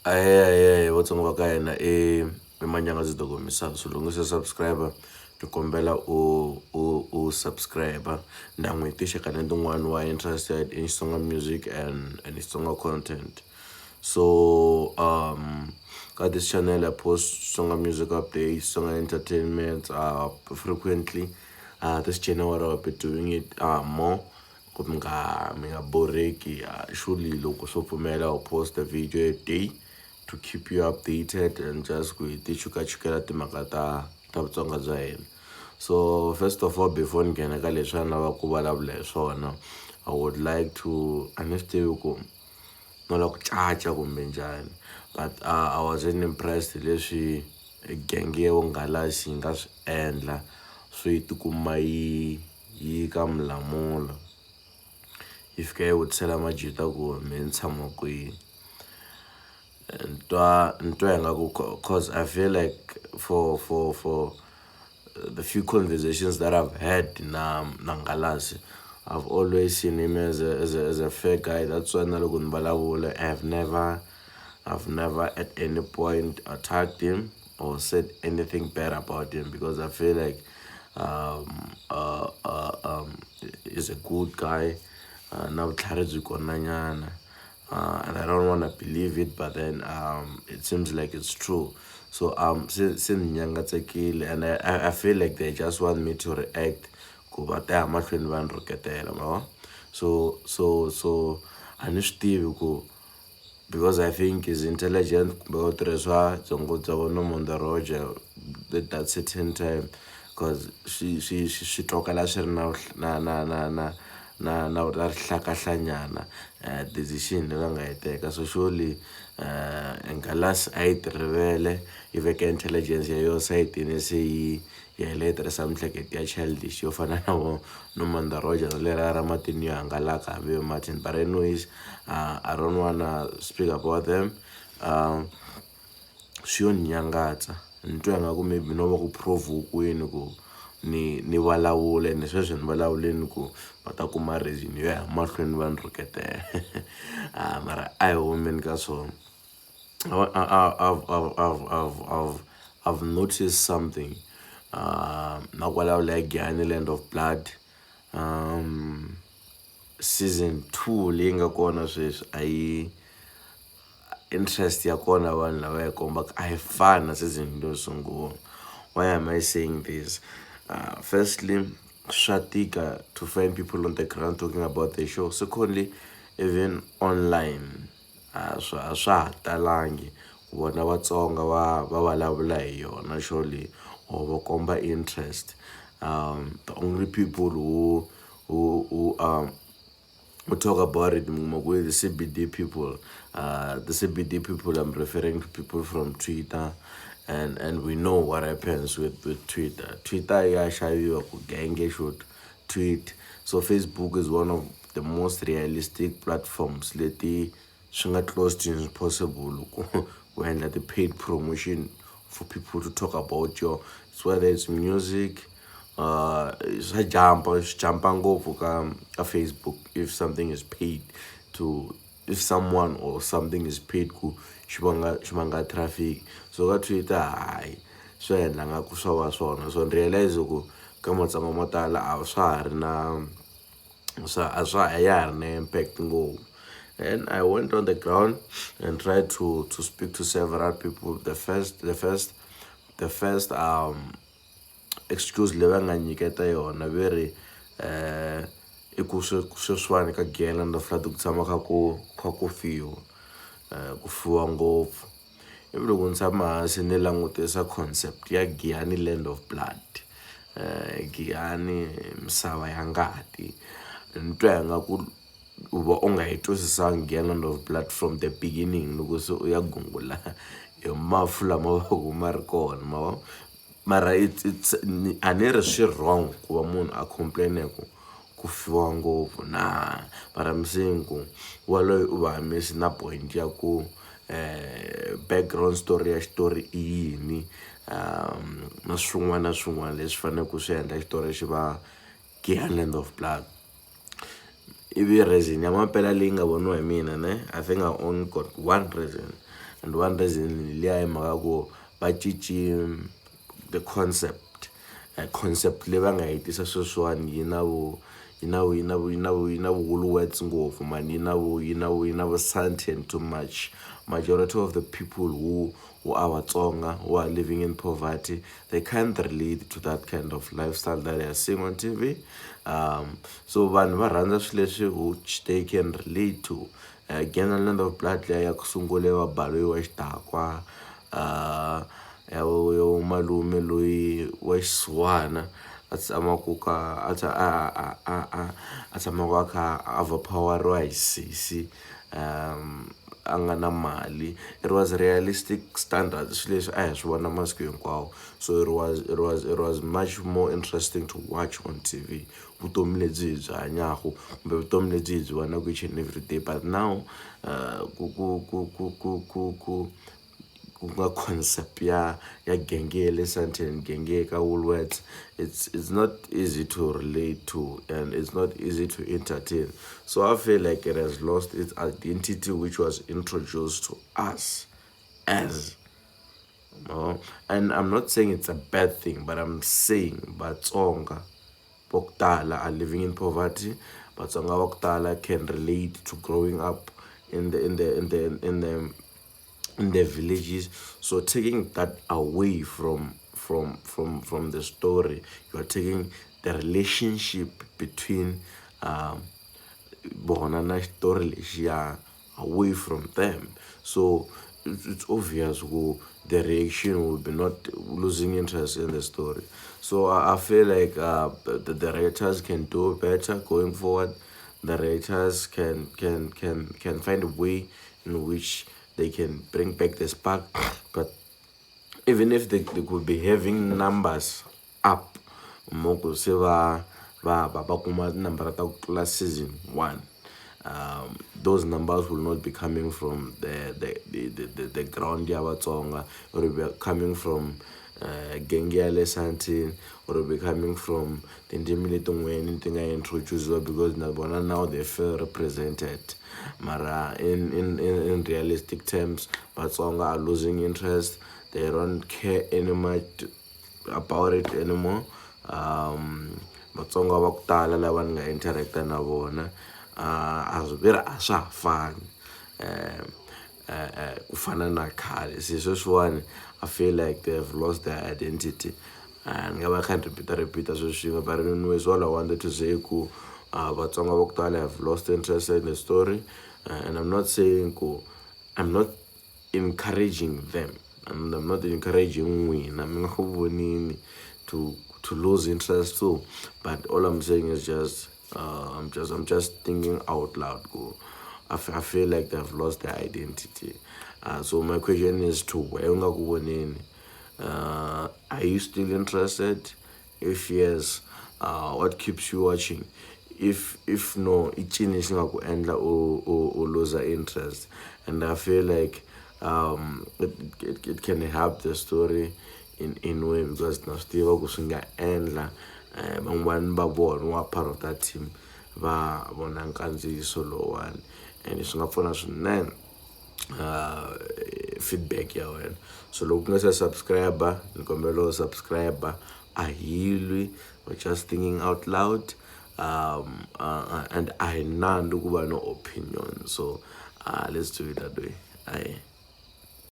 Ahee ahee Vatsonga va ka hina i Manyangadzi Dogomisana so loko u nga se subscribe ni kombela u subscribe na n'wi tinxaka na tin'wani wa interested in Xitsonga music and Xitsonga content. So ka this channel I post Xitsonga music updates, Xitsonga entertainment frequently. This January I'll be doing it more ku mi nga borheki. Surely loko swo pfumela, I'll post a video a day to keep you updated and just ku hi ti chukachukela timhaka ta Vutsonga bya hina. So first of all, before ni nghena ka leswi a ni lavaka ku vulavula hi swona, I would like to, a ni swi tivi ku no lava ku caca kumbe njhani, but I wasn't impressed hi leswi genge ya Vunghalasi yi nga swi endla swo yi tikuma yi ka Mulamula, yi fika yi vutisela majita ku me ni tshama kwihi. Ni twa ingaku, 'cause I feel like for the few conversations that I've had na Ngalasi, I've always seen him as a fair guy. That's why na loko ni vulavula, I've never at any point attacked him or said anything bad about him, because I feel like he's a good guy, na vutlhari byi kona nyana, and I don't want to believe it, but then it seems like it's true. So se ni nyangatsekile and I feel like they just want me to react ku va ta ya mahlweni va ni rhuketela ma. So a ni swi tivi ku because I think is intelligent kumbe u tirhisa byongo bya vona Monda Roger at that certain time, 'cause swi twakala swi ri na rihlakahlanyana decision leyi va nga yi teka. So surely Ngalasi a yi ti rivele, yi veka intelligence ya yona sayitini, se yi hela yi tirhisa miehleketo ya childish yo fana na vo Nomanda Roger na leriya ra matino yo hangalaka hambi Martin. But anyways, I don't wanna speak about them. Swi yo ni nyangatsa, ni twa ingaku maybe no va ku provoke-wini ku ni vulavula, ene sweswi ni vulavuleni ku va ta kuma reason yo ya mahlweni va ni rhuketela. Mara a hi humeni ka swona. I've noticed something na ku vulavula hi Giyani Land of Blood season 2 leyi nga kona sweswi. A yi interest ya kona vanhu lava yi kombaka a yi fani na season leyo sungula. Why am I saying this? Firstly, swa tika to find people on the ground talking about the show. Secondly, even online a swa ha talangi ku vona Vatsonga va vulavula hi yona show leyi or va komba interest. The only people who talk about it, mi kuma ku the CBD people. The CBD people, I'm referring to people from Twitter, and we know what happens with Twitter. Twitter ya xaviwa ku genge should tweet. So Facebook is one of the most realistic platforms leti swi nga close to impossible ku endla ti-paid promotion for people to talk about your, whether it's music, swa jumpa, swi jumpa ngopfu ka Facebook if something is paid to, if someone or something is paid ku xi vanga traffic. So ka Twitter, hayi, swi endla nga ku swo va swona. So ni realize ku ka Matsonga mo tala a swa ha ri na swa a swa a ya ha ri na impact ngopfu. And I went on the ground and tried to speak to several people. The first excuse leyi va nga nyiketa yona, ve ri i ku sweswiwani ka Giyani Land of Blood ku tshama kha ku fiwa, ku fiwa ngopfu. Ivi loko ni tshama hansi ni langutisa concept ya Giyani Land of Blood, Giyani misava ya ngati, ni twa ingaku u va u nga yi twisisangi Giyani Land of Blood from the beginning loko se u ya gungula hi mafu lama va ku ma ri kona ma vo. Mara it's a ni ri swi wrong ku va munhu a complain ku ku fiwa ngopfu na, but I'm saying ku waloye u va miss na point ya ku background story ya xitori i yini, na swin'wana na swin'wana leswi faneleke swi endla xitori xi va Giyani Land of Blood. Ivi reason ya mampela leyi nga voniwa hi mina ne, I think I only got one reason. And one reason liya hi mhaka ku va cinci the concept. Concept leyi va nga yi tisa sweswiwani yi na vu yi na yi na yi na yi na vu-Woolworths ngopfu mani, yi na vu yi na yi na vu-Sandton too much. Majority of the people who are Vatsonga, who are living in poverty, they can't relate to that kind of lifestyle that they are seeing on TV. So vanhu va rhandza swilo leswi which they can relate to. Land of Blood liya ya ku sungula wa Baloyi wa xidakwa, ya malume loyi wa xisiwana a tshamaka ka a a a a a tshamaka a kha a overpower-iwa hi sesi, a nga na mali. It was realistic standards, swilo leswi a hi swi vona masiku hinkwawo. So it was much more interesting to watch on TV vutomi lebyi hi byi hanyaka kumbe vutomi lebyi hi byi vonaka each and every day. But now ku ku ku ku ku ku ku ku nga concept ya genge ya le Sandton, genge ka Woolworths, it's not easy to relate to and it's not easy to entertain. So I feel like it has lost its identity, which was introduced to us as no. And I'm not saying it's a bad thing, but I'm saying Vatsonga va ku tala are living in poverty. Vatsonga va ku tala can relate to growing up in the villages. So taking that away from the story, you are taking the relationship between vona na xitori lexiya away from them. So it's obvious ku the reaction will be not losing interest in the story. So I feel like the writers can do better going forward. The writers can find a way in which they can bring back the spark. But even if they could be having numbers up mo ku se va kuma tinambara ta ku tlula season one, those numbers will not be coming from the ground ya Vatsonga, or will be coming from genge ya le Sandton, or will be coming from tindzimi letin'wana ti nga introduce, because na vona now they feel represented. Mara in realistic terms, Vatsonga are losing interest. They don't care anymore about it anymore. Vatsonga va ku tala lava ni nga interact na vona, a swi ve ri a swa ha fani ku fana na khale. Se sweswiwani I feel like they have lost their identity. Ni nga va kha ni repeat repeat sweswo swin'we, but anyways, all I wanted to say ku Vatsonga va ku tala have lost interest in the story. And I'm not saying ku I'm not encouraging them and I'm not encouraging n'wina mi nga ku vonini to lose interest too, but all I'm saying is just I'm just thinking out loud ku I feel like they've lost their identity. So my question is to wena u nga ku voneni, are you still interested? If yes, what keeps you watching? If no, i ncini xi nga ku endla u lose interest? And I feel like it can help the story in way, because na swi tiva ku swi nga endla van'wani va vona wa part of that team va vona nkandziyiso lowuwani, and swi nga pfuna swinene feedback ya wena. So loko ku nga se subscribe, ni kombela u subscribe. A hi lwi, we're just thinking out loud, and a hi nandzu ku va no opinion. So let's do it that way. Aye.